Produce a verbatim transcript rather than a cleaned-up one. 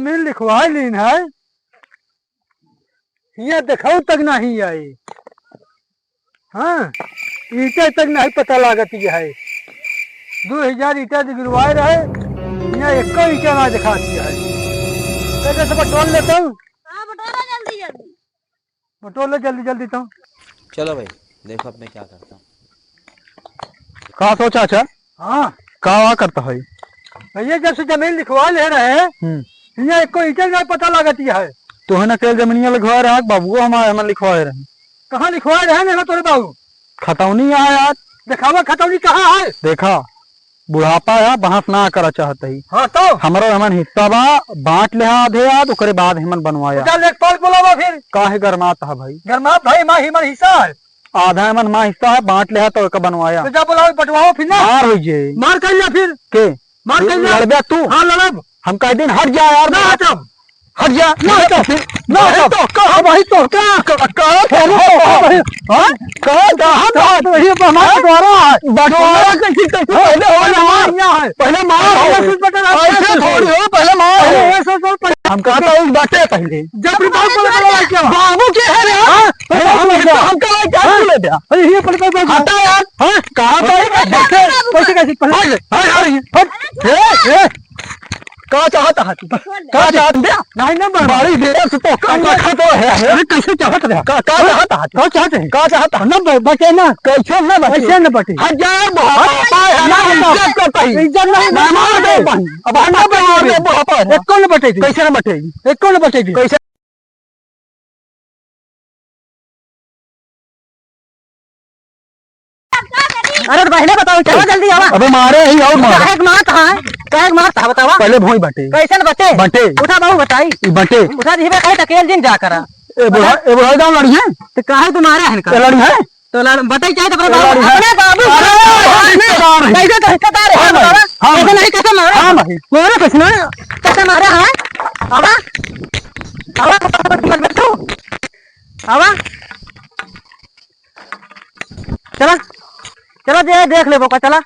जमीन लिखवाइ लीन है, हियाँ देखाउ तक नहीं आई। हाँ, ईंटे तक नहीं पता लागत है। दो हजार ईंटा गिरवाए रहे, हियाँ एको ईंटा ना देखात है। तो जैसे बटोर लेता हूँ। हाँ, बटोरा जल्दी जल्दी। बटोर ले जल्दी जल्दी तो। चलो भाई, देखो अब मैं क्या करता हूँ। का सोचा, चाचा? हाँ। का वा करता है? भैया, जब से जमीन लिखवा ले रहे, हम्म। हियाँ एको ईंटे ना पता लागत है। तोहन अकेल जमीनिया लिखवाए रहा, बाबुओ हमारे हमन लिखवाए रहे। कहाँ लिखवाए रहे ना तोरे बाबू? खतौनी यहाँ यार। देखावा खतौनी कहाँ है? देखा, बुढ़ापा है, बहस ना करा चाहत ही। हाँ तो? हमरो हमन हिस्सा बा, बाँट लेहा आधे आध, ओकरे बाद हमन बनवाया। जा लेखपाल बोलावा फिर। काहे गरमात है भाई? गरमात भाई, माँ हमन हिस्सा है। आधा हमन माँ हिस्सा है, बाँट लेहा तो एका बनवाया। तो जा बोलावा, बंटवाओ फिर ना। मार होइ जे। मार कर लिया फिर। के? मार कर लिया। लड़बे तू? हाँ, लड़ब। हम कह दिन, "हट जा यार, ना हटब। हट जा।" ना हटब। ना हटब। तो कहा भाई, तो का, का, का, अरे तो कहा भाई, हाँ? कहा, कहा, तो ये तो हमारा हाँ? बंटवारा है। बंटवारा कैसे, कैसे? हाँ, पहले हो पहले मार। मार यहाँ है। पहले मार हो। पहले कुछ बता रहा है। ऐसे थोड़ी हो, पहले मार हो। अरे, ऐसे तो पहले हम कहा था, उस बाटे पहले। जब भी बाबू को लगा क्या? बाबू के है रे? हाँ? अरे, हम अरे, क्या? हम क्या, क्या हाँ? बोले थे? अरे, ये पहले, पहले, पहले। हटा यार। हाँ? कहा था? कैसे, कैसे, कैसे? पहले हट, हट, हट। हट। ए, ए। का चाहत है तू? का चाहत है? नहीं, ना, बाबा। बड़ी देर से तो का, का, का, का तो है, है? अरे, कैसे चाहत है? का, का चाहत है तू? का चाहत है? का चाहत है? ना, ब-, बचे ना। कैसे ना बचे? कैसे ना बचे? हजार बुढ़ापा है, ना, ना, ना। इज्जत करता ही। इज्जत नहीं, ना, ना, मार दे। ना। अब हम ना मार दे, बुढ़ापा है। एक कौन बटे थी? कैसे ना बटे? एक कौन बटे थी? कैसे? अरे तो पहले बताओ, चलो जल्दी आवा। अबे मारे ही और मार। काहे के मारत है? काहे के मारत है बतावा? पहले भोई बटे। कैसन बटे? बटे। उठा बाबू बताई। ई बटे। उठा दिहबे कहे त अकेल दिन जा करा। ए बुढ़ा, ए बुढ़ा जाओ लड़ी है। तो काहे तुम्हारे है इनका? ए लड़ी है। तो लड़, बटे चाहे तो अपने ए बाबू, लड़ी है। अपने बाबू अरे, को अरे, अरे, कैसे तो हिस्सेदार है हाँ भाई, बतावा? हाँ कैसे भाई। नहीं, कैसे मारे? हाँ भाई। मारे कैसे ना? कैसे मारे हैं? आवा। आवा, आवा। आवा। चला, चला, दे, देख लेबो का, चला।